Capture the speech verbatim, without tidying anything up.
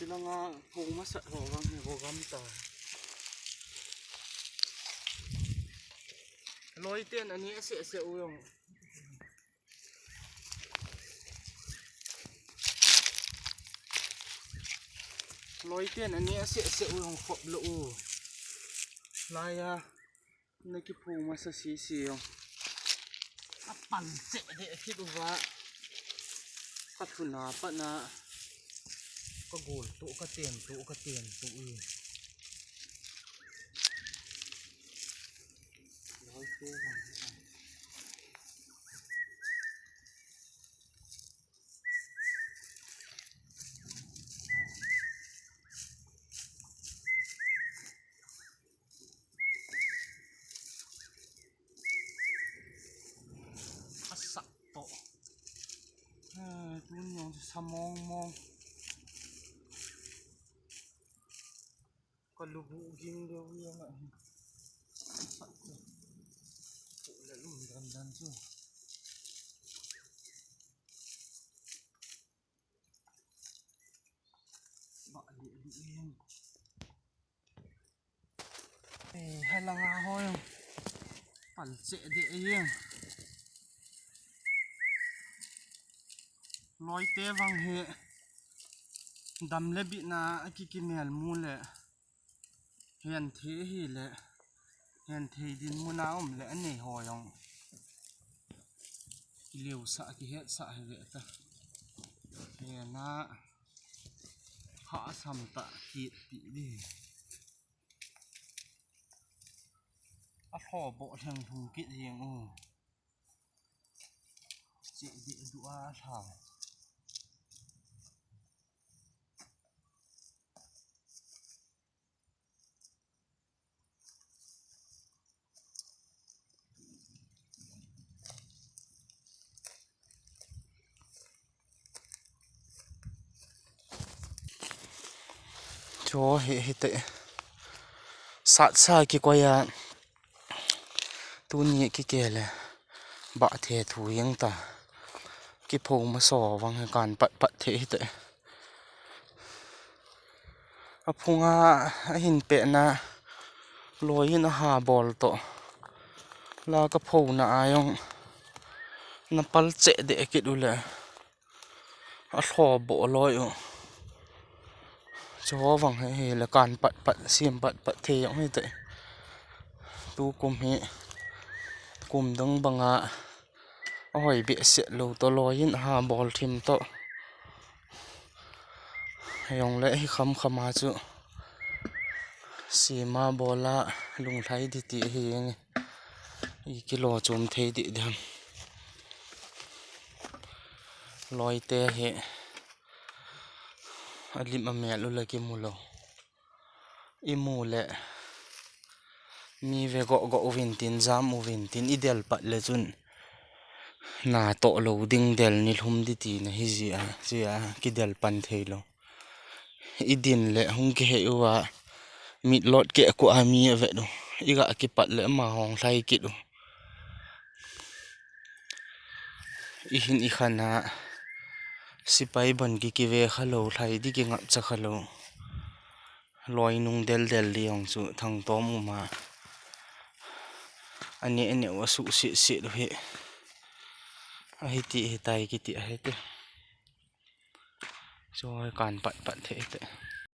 Nanga phung masat ho vang hi ho gam ta. Loi ten ani ase ase u jong. Loi ten ani ase ase u jong khop lou u. Laiya. Na kiphung masa sisi jong. Apal che de kit uva. Ka thuna pa na. Ka gol tu, ka ten tu, ka ten tu i. Loi tu. Asak to. Eh, tun jong sa mong mong. Ka lubu ging deu jong a. Asak to. Ko la lum dan dan chu. Ba li li jeng. Eh, halanga hoi. Pal che de jeng. Loi te vang hi. Dam le bit na a ki kimel mu le. Hian the hi le. Hian thei din muna um le anei ho jong. Kiliu sa kihet sa hi ve ta. Hian a. Ha sam ta kit ti di. A tho bo theng thung kit jeng u. Che di du a tha. Cho hi hi te. Sat sa ki ko ya. Tuni ki ke le. Ba the thu jeng ta. Ki pho ma so vang he kan pat pat the hi te. A phunga a hin pehna loi in a ha bol to. La ka phona a jong na pal che de kit u le. A tho bo loi u. Cho vang he, he le kan pat pat, sim pat pat the jong hi te. Tu kum hi, kum dang banga. A hoi behseh lou to loi in a ha bol thim to. Jong le hi kham kham a chu. Sima bola lunglhai di ti hi nge. I kilo chom thei di di ham. Loi te hi. A lim a mel u le ki mu lou. I mu le mi ve go go uvin tin, jam uvin tin, i del pat le chun na to lou ding, del ni lhum di ti na hi ji a, ji a, ki del pan thei lou. I din le hung ki hei u a, mit lot ke ku a mi a ve du. I ga ki pat le ma hong lhai kit u. I hin i khan a, sipai ban ki ki ve kha lou, lhai di ki ngap cha kha lou. Loi nung del del li jong chu thang tom um a. Ani, ani u a su si si du hi. A hi ti hi tai ki ti a hi ti. Choi kan pat pat the te.